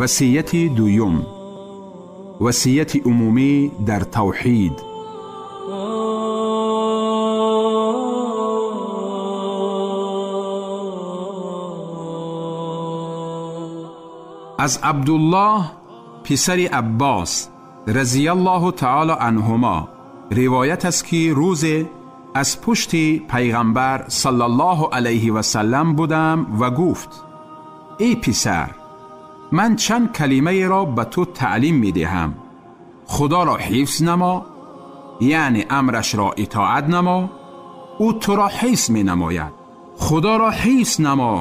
Васияти дуюм, васияти умумӣ дар тавҳид. Аз Абдуллоҳ писари Аббос разияллоҳу таоло анҳумо ривоят аст, ки рӯзе аз пушти пайғамбар саллаллоҳу алайҳи васаллам будам ва гуфт: эй писар, ман чанд калимаеро ба ту таълим медиҳам. Худоро ҳифз намо, яъне амрашро итоат намо, ӯ туро ҳифз менамояд. Худоро ҳифз намо,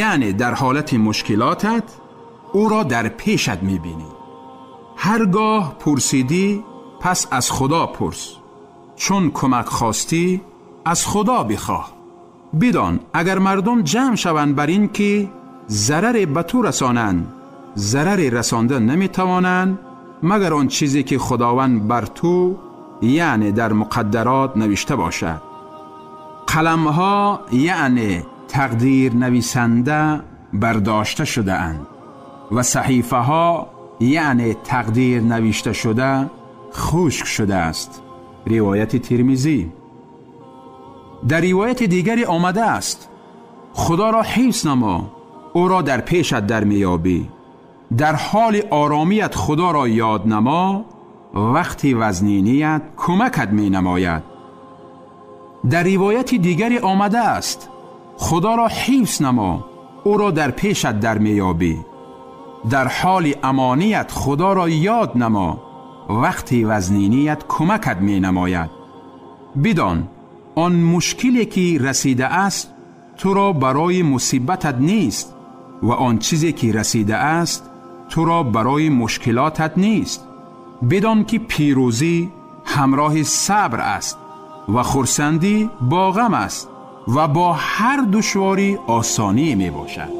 яъне дар ҳолати мушкилотат ӯро дар пешат мебинӣ. Ҳаргоҳ пурсидӣ, пас аз Худо пурс. Чун кӯмак хостӣ, аз Худо бихоҳ. Бидон, агар мардум ҷамъ шаванд бар ин ки зараре ба ту расонанд, зараре расонда наметавонанд, магар он чизе ки Худованд бар ту, яъне дар муқаддарот навишта бошад. Қаламҳо, яъне тақдир нависанда, бардошта шудаанд ва саҳифаҳо, яъне тақдир навишта шуда, хушк шудааст. Ривояти Тирмизӣ. Дар ривояти дигаре омадааст: Худоро ҳифз намо, ӯро дар пешат дар меёбӣ. Дар ҳоли оромият Худоро ёд намо, вақти вазниният кӯмакат менамояд. Дар ривояти дигаре омадааст: Худоро ҳифз намо, ӯро дар пешат дар меёбӣ. Дар ҳоли амоният Худоро ёд намо, вақти вазниният кӯмакат менамояд. Бидон, он мушкиле ки расидааст туро барои мусибатат нест ва он чизе ки расидааст туро барои мушкилотат нест. Бидон ки пирӯзӣ ҳамроҳи сабр аст ва хурсандӣ бо ғам аст ва бо ҳар душворӣ осонӣ мебошад.